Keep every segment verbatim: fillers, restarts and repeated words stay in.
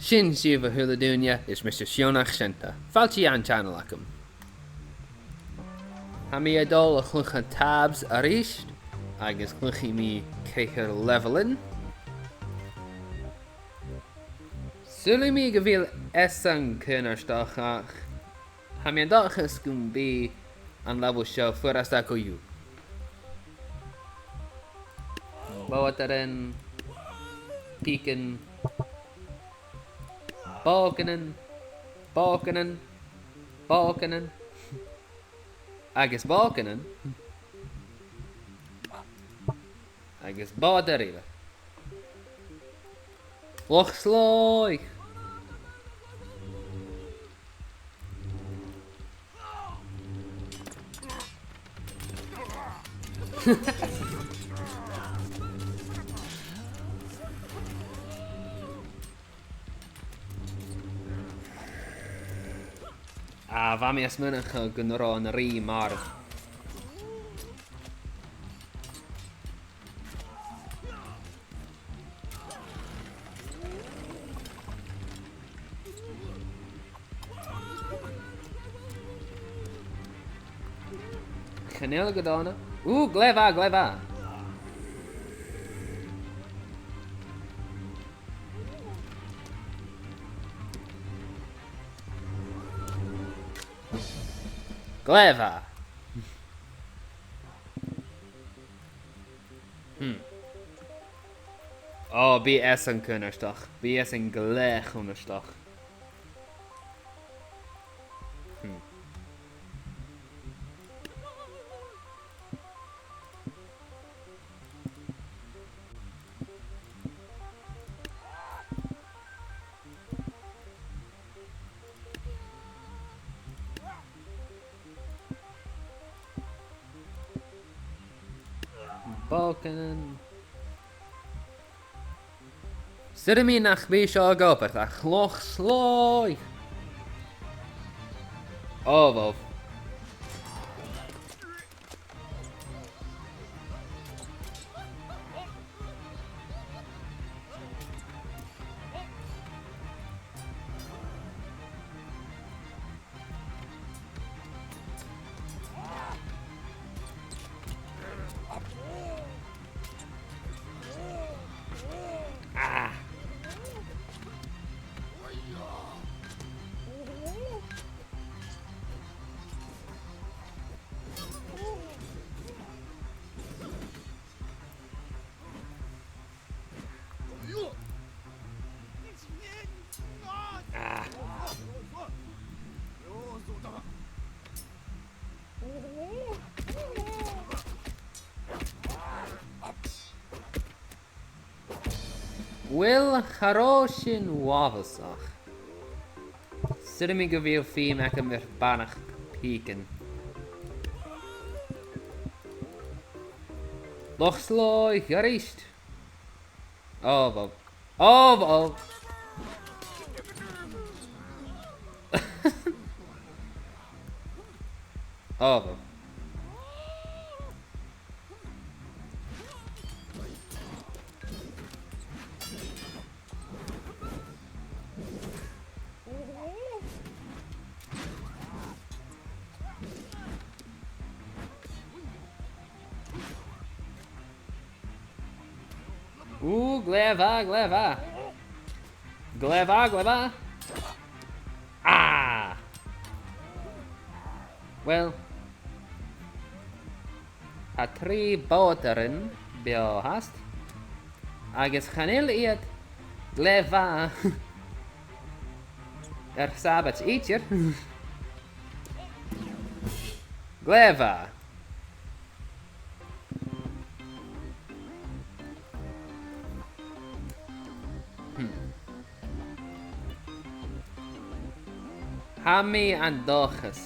Sin sibh, a h-uile duine, is mise Sionnach Seunta. Fàilte dhan channel agam. Tha mi a' dol a chluich TABS a-rithist, agus cluichidh mi ceithir leibheilean. Saoilidh mi gu bheil esan cunnartach, ach tha mi an dòchas gum bi an leibheil seo furasta co-dhiù. Bòtairean, pìcean, bòcanan, bòcanan, bòcanan, agus bòcanan, agus bòtair eile. Loch Slòigh! Ah, bha mi a' smaoineachadh gun robh an rìgh marbh. Chan eil gu dona. Ù, glè mhath, glè mhath. Glè mhath. Hmm. Ò, bidh esan cunnartach. Bidh esan glè chunnartach. Hmm. Bòcanan. Saoilidh mi nach bi seo ag obair, ach Loch Slòigh! Ò, bhò. Ah. Ah. Uill, cha robh sin uabhasach. Saoilidh mi gu bheil feum agam air barrachd pìcean. Loch Slòigh a-rithist. Ò, bhò. Ò, bhò. Ò, bhò. Ù, glè mhath, glè mhath. Glè mhath, glè mhath. Ah! Uill. Tha trì bòtairean beò fhathast. Agus chan eil iad glè mhath air sabaid idir. Glè mhath. Hmm. Tha mi an dòchas,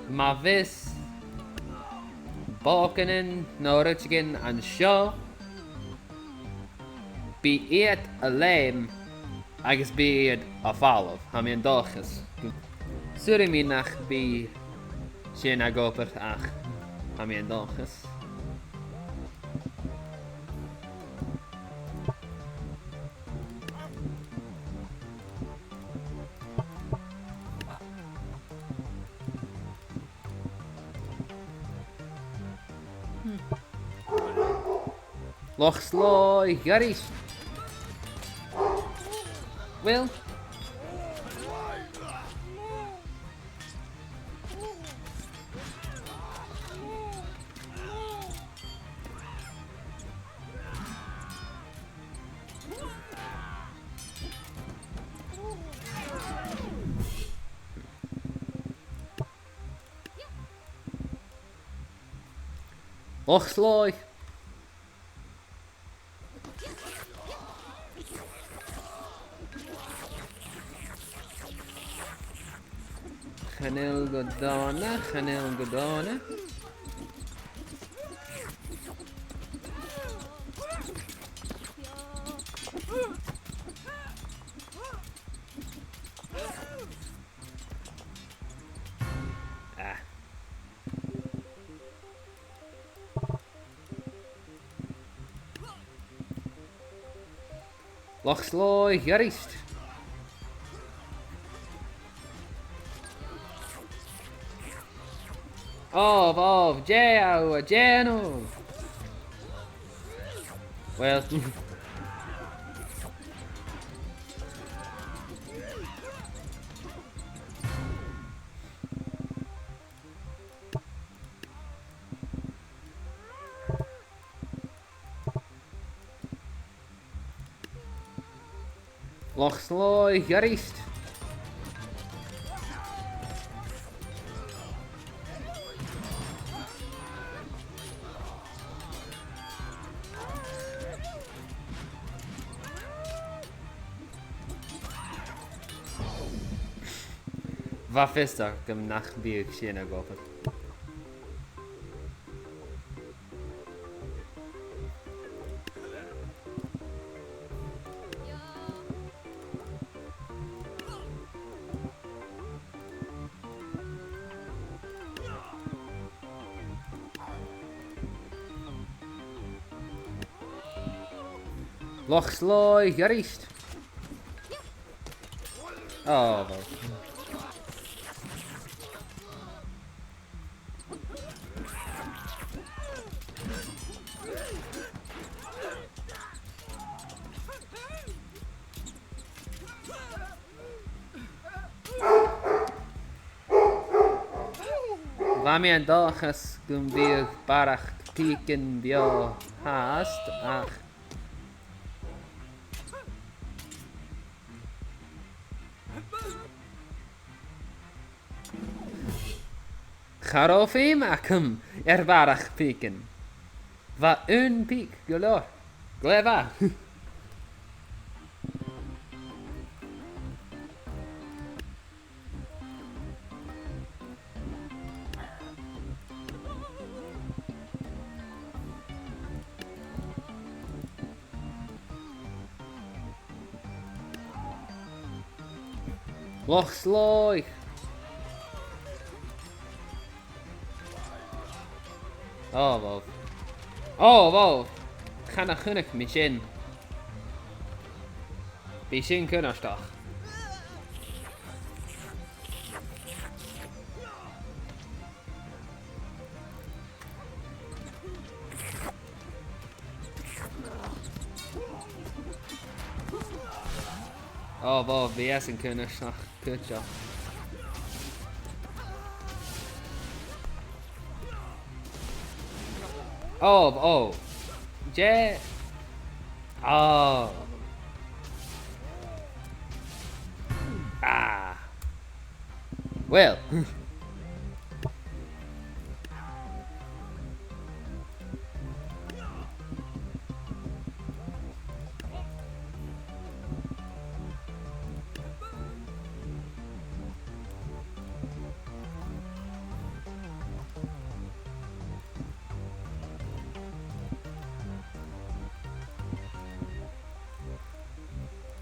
ma bhios bòcanan no rudeigin an seo, bidh iad a' leum agus bidh iad a' falbh, tha mi an dòchas. Saoilidh mi nach bi sin ag obair ach tha mi an dòchas. Loch Slòigh a-rithist. Uill. Loch Slòigh. Chan eil gu dona, chan eil gu dona. Ah. Loch Slòigh a-rithist. Ò, bhò, dè tha thu a' dèanamh? Uill. Loch Slòigh a-rithist. Bha fios agam nach biodh sin ag obair. Loch Slòigh a-rithist. Ò, bhò. Bha mi an dòchas gum biodh barrachd pìcean beò fhathast, ach cha robh feum agam air barrachd pìcean. Bha aon phìc gu leòr. Glè mhath. Loch Slòigh. Ò, bhò. Ò, bhò. Chan fhaca mi sin. Bidh sin cunnartach. Ò, bhò, bha sin cunnartach cuideachd. Ò, ò. Dè? Ò. Ah. Uill.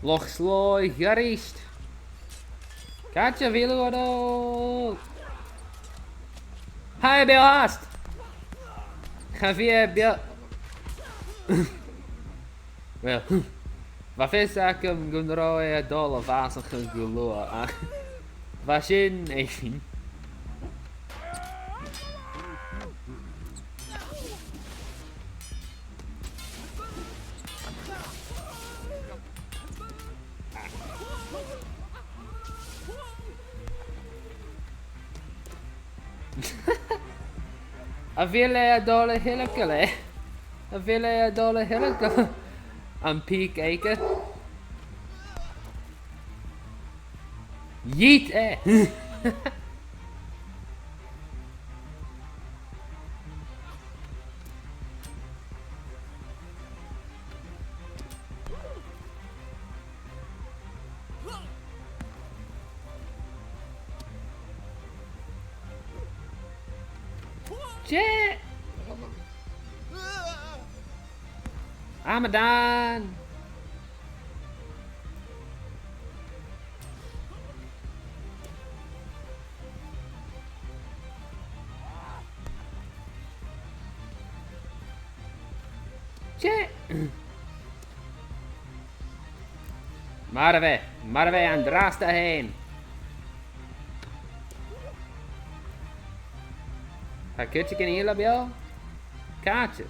Loch Slòigh a-rithist. Càit a bheil thu a-nis? Tha e beò fhathast! Cha bhi e beò... Uill, bha fios agam gun robh e a' dol a bhàsachadh gu luath, ach bha sin esan. A bheil e a' dol a thilgeil e? A bheil e a' dol a thilgeil am pìc aige? Yeet e! Dè? Amadan! Dè? Marbh e, marbh e an-dràsta fhèin. Tha cuideigin eile beò? Càite?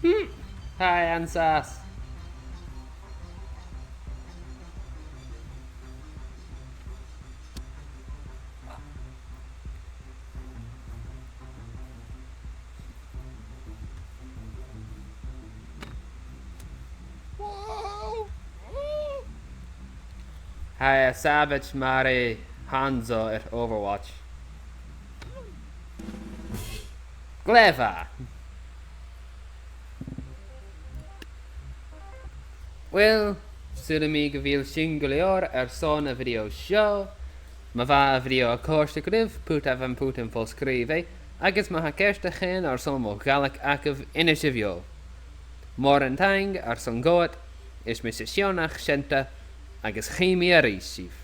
Hmm. Tha e an sàs. Tha e savage mar a tha Hanzo air Overwatch. Glè mhath! Uill, saoilidh mi gu bheil sin gu leòr airson a' bhideo seo. Ma bha a' bhideo a' còrdadh ribh, put am putan fo-sgrìobhaidh, agus ma tha ceartachadh airson mo Ghàidhlig agaibh, innsibh dhomh. Mòran taing airson coimhead, is mise Sionnach Seunta, agus chì mi a-rithist sibh.